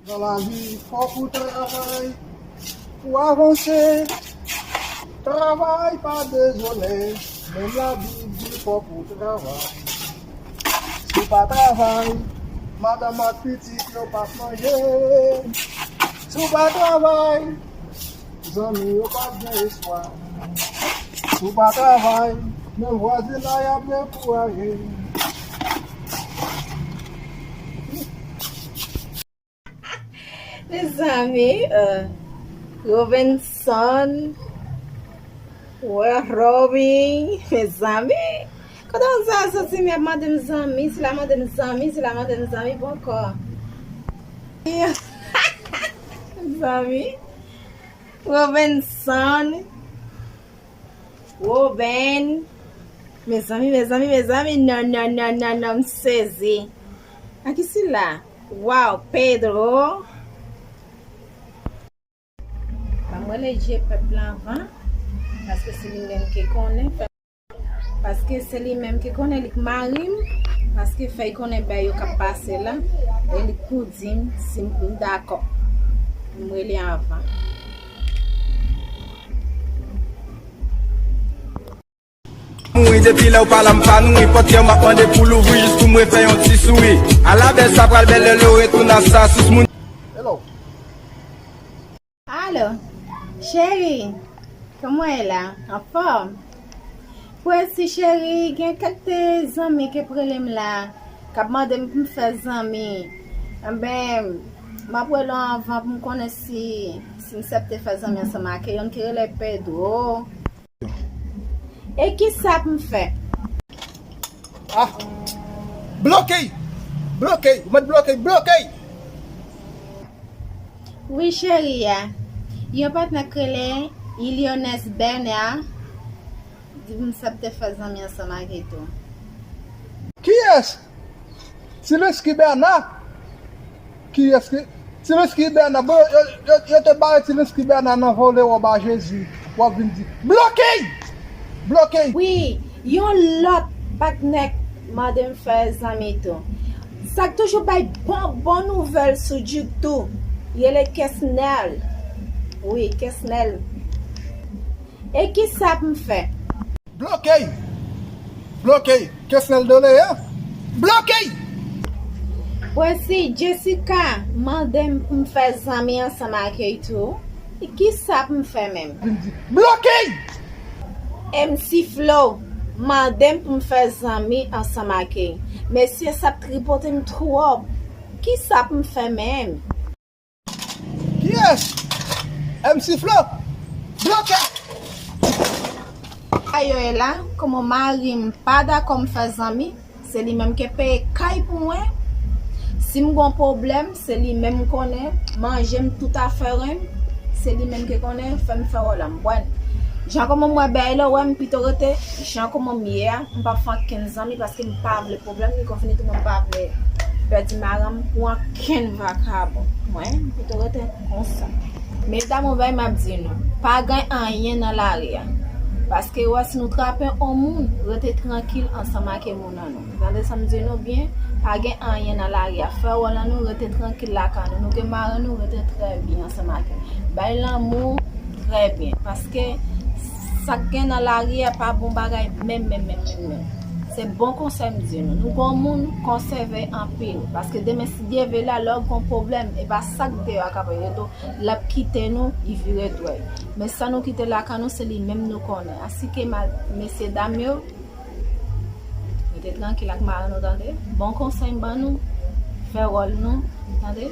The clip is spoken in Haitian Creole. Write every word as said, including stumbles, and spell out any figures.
Nan lavi, fòk ou travay pou avanse. Travay pa dezole, menm Labib di fòk ou travay. Si w pa travay, madanm ak pitit yo p ap manje. Si w pa travay, zanmi yo p ap gen espwa. Si w pa travay, menm vwazinay ap dekouraje. Mezanmi, euh, Robinson, wè Robin, mezanmi. Kote w sa soti, m ap mande m zanmi, sila mande m zanmi, sila mande m zanmi, bon kò. Zanmi, Robinson, Robin. Mezanmi, mezanmi, mezanmi, non, non, non, non, non, m sezi. A ki sila? Waw, Pedro. Ban m rele je pèp la anvan, paske se li menm ki konnen. Paske se li menm ki konnen, li k mari m, paske fè l konnen bagay yo k ap pase la, e li k pou di m si m dakò. M rele anvan. Mouri depi lè w pa la m pa nouri, pòt kè w m ap mande pou l ouvri jis pou m refè yon ti souri. Ala bèl sa pral bèl lè l retounen a sa sous moun. Hello. Alo, cheri, kòman w ye la? Anfòm? Presi cheri, gen kèk de zanmi k ap rele m la, k ap mande m pou m fè zanmi. Enben, m ap rele w anvan pou m konnen si, si m aksepte fè zanmi ansanm ak youn ki rele Pedro. E kisa pou m fè? Ah! Bloke! Bloke! Ou mèt bloke! Bloke! Wi, cheri a. Yon patnè k rele Ilionès Bernard di m sa te fè zanmi ansanm ak li tou. Kiyès? Tileski Bèna? Kiyès ki? Tileski Bèna. Bon, yo, yo, yo te bare Tileski Bèna nan vole wòb a Jezi. W ap vin di, "Bloke! Bloke!" Wi, yon lòt patnè mande m fè zanmi tou. Sa k toujou bay bon, bon nouvèl sou Duke tou. Rele Kesnel. Wi, Kesnel. E kisa pou m fè? Bloke! Bloke! Kesnel Dole, hein? Bloke! Presi Jessica mande m pou m fè zanmi ansanm ak li tou. E kisa pou m fè menm? Vin di, "Bloke!" M C Flo mande m pou m fè zanmi ansanm ak li. Mesye, sa ap tripote m twòp. Kisa pou m fè menm? Kiyès? M C Flo? Bloke! Ayo e la, kòman mari m pa dakò m fè zanmi, se li menm ki peye kay pou mwen. Si m gon pwoblèm, se li menm konnen, manje m, tout afè m, se li menm ki konnen, fè m fè wòl la m pran. Jan kòman m wè bagay la, wè m pito rete jan kòman m ye a, m p ap fè ankenn zanmi paske m pa vle pwoblèm, li konn fini tou mwen pa vle pèdi madanm m pou ankenn vakabon. Mwen, m pito rete konsa. Medam, yon bagay m ap di nou, pa gen anyen nan lari a. Paske wè, si nou trape yon moun, rete trankil ansanm ak moun an nou. Tande sa m di nou byen, pa gen anyen nan lari a. Fè wòl an nou, rete trankil lakay nou. Nou gen mari nou, rete trè byen ansanm ak li. Bay lanmou, trè byen. Paske sa k gen nan lari a pa bon bagay menm, menm, menm, menm, menm. Se bon konsèy m di nou. Nou gon moun konsève anpil. Paske demen, si Dye vle, la, lè w gon pwoblèm, e pa sa k deyò a k ap rele w, l ap kite nou, li vire dwèt. Men sa nou kite lakay nou, se li menm nou konnen. Asike, mesye dam yo, rete trankil ak mari nou, tande? Bon konsèy m ban nou, fè wòl nou, tande?